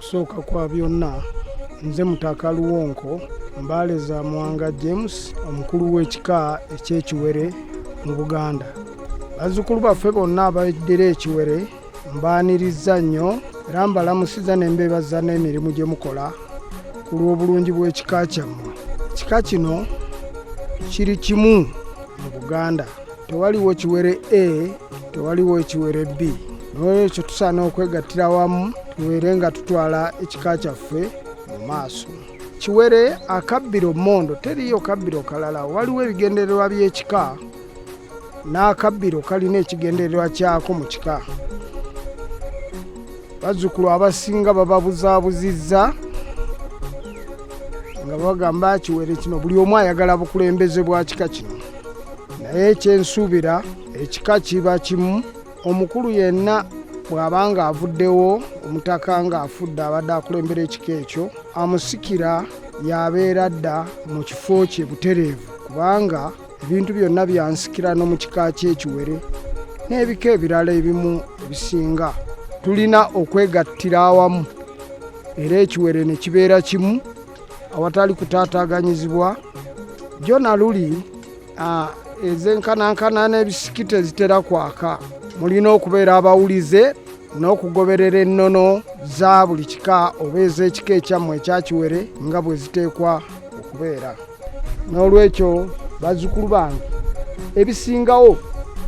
Okusooka kwa byonna, nze Mutaka Luwonko Mbaale za Muwanga James, omukulu w'ekika eky'Ekiwere mu Buganda. Bazzukulu baffe bonna abaddira Ekiwere mbaanirizza nnyo era mbalamusiza ne mbeebaza n'emirimu gye mukola ku lw'obulungi bw'ekika kyammwe. Ekika kino kiri kimu mu Buganda. Tewaliwo Kiwere A, tewaliwo Ekiwere B. N'olwekyo tusaana okwegattira wamu tubeere nga tutwala ekika kyaffe mu maaso. Kiwere akabbiro mmondo, teriiyo kabbiro kalala. Waliwo ebigendererwa by'ekika n'akabbiro kalina ekigendererwa kyako mu kika. Bazzukulu abasinga bababuzaabuzizza nga bagamba Kiwere kino, buli omu ayagala bukulembeze bwa kika kino. Naye ekyensuubira, ekika kiba kimu. Omukulu yenna bw'aba ng'avuddewo, omutaka ng'afudde abadde akulembera ekika ekyo, amusikira y'abeera dda mu kifo kye butereevu, kubanga ebintu byonna byansikirano mu kika ky'Ekiwere n'ebika ebirala ebimu ebisinga. Tulina okwegattira awamu era Ekiwere ne kibeera kimu awatali kutaataaganyizibwa. Jona luli ezenkanankana n'ebisikiti ezitera kwaka. Mulina okubeera abawulize n'okugoberera ennono za buli kika oba ez'ekika ekyammwe ekyakiwere nga bwe ziteekwa okubeera. N'olwekyo bazzukulu bange, ebisingawo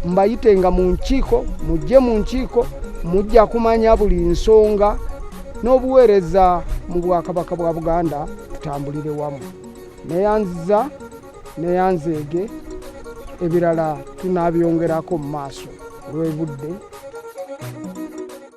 mbayitenga mu nkiiko, mujje mu nkiiko, mujja kumanya buli nsonga n'obuweereza mu Bwakabaka bwa Buganda, tutambulire wamu. Neyanziza, neyanzeege, ebirala tunaabyongerako mu maaso olw'ebudde.